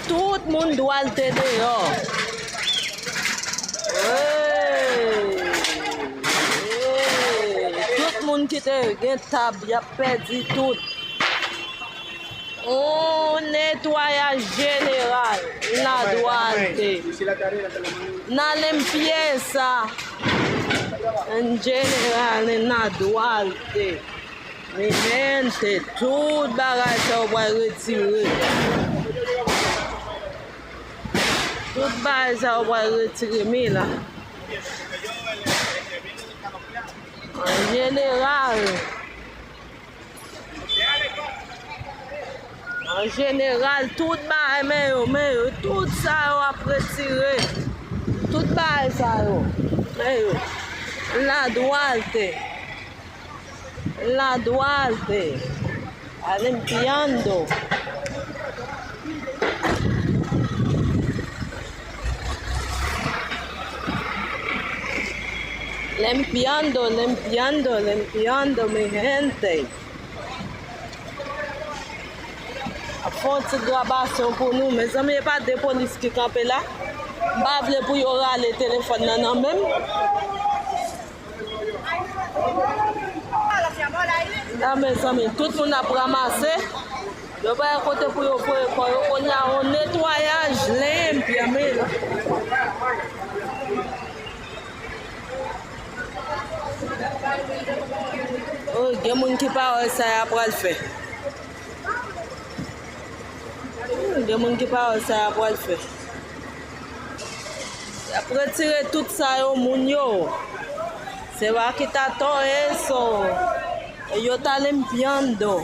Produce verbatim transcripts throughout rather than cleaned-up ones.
Tout moun Dwal te deyò. Hey! Hey! Tout moun ki te gen tab, y ap pèdi tout. On netwayaj jeneral nan Dwal te. Nan limpieza. An jeneral nan Dwal te. Mi gente, tout bagay sa yo pral retire. Tout bagay sa yo pral retire, mi la. An jeneral, an jeneral, tout bagay, men yo, men yo, tout sa yo ap retire. Tout bagay sa yo, men yo. La Duarte. La Duarte, a limpiando. Limpiando, limpiando, limpiando, mi gente. Ap fè yon ti grabasyon pou nou. Mezanmi, e pa de polis ki kanpe la. M pa vle pou yo rale telefòn nan nan men m. La, mezanmi, tout moun ap ranmase. Yo pa gen kote pou yo voye kò yo. Kounye a, yon netwayaj limpia, mira. Oh, gen moun ki pa wè sa y ap pral fè. Gen moun ki pa wè sa y ap pral fè. Y ap retire tout sa yo, moun yo. Se pa ki ta tò eso. Ellos están limpiando.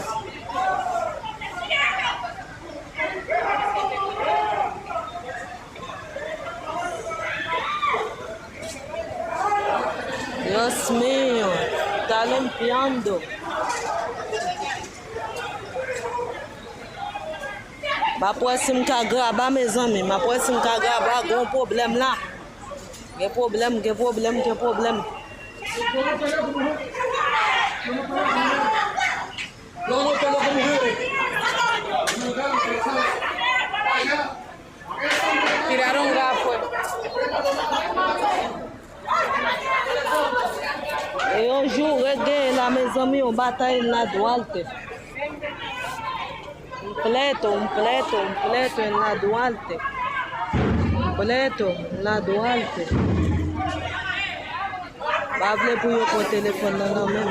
Dios mío, está limpiando. M ap wè si m ka graba, mezanmi. M ap wè si m ka graba, gen yon pwoblèm la. Gen pwoblèm, gen pwoblèm, gen pwoblèm. Tiraron gafwe. E yon jou red genyen la, mezanmi, yon batay la Duarte. Un pleito, un pleito, un pleito en la Duarte. Un pleito en la Duarte. Pa vle pou yo pran telefòn nan nan men m.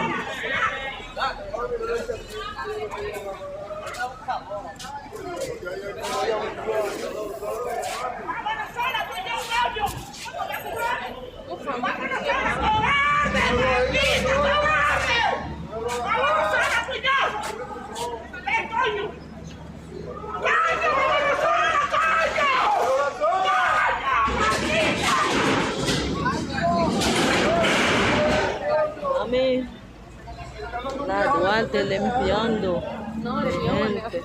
Amén. La Duarte limpiando. Mi gente.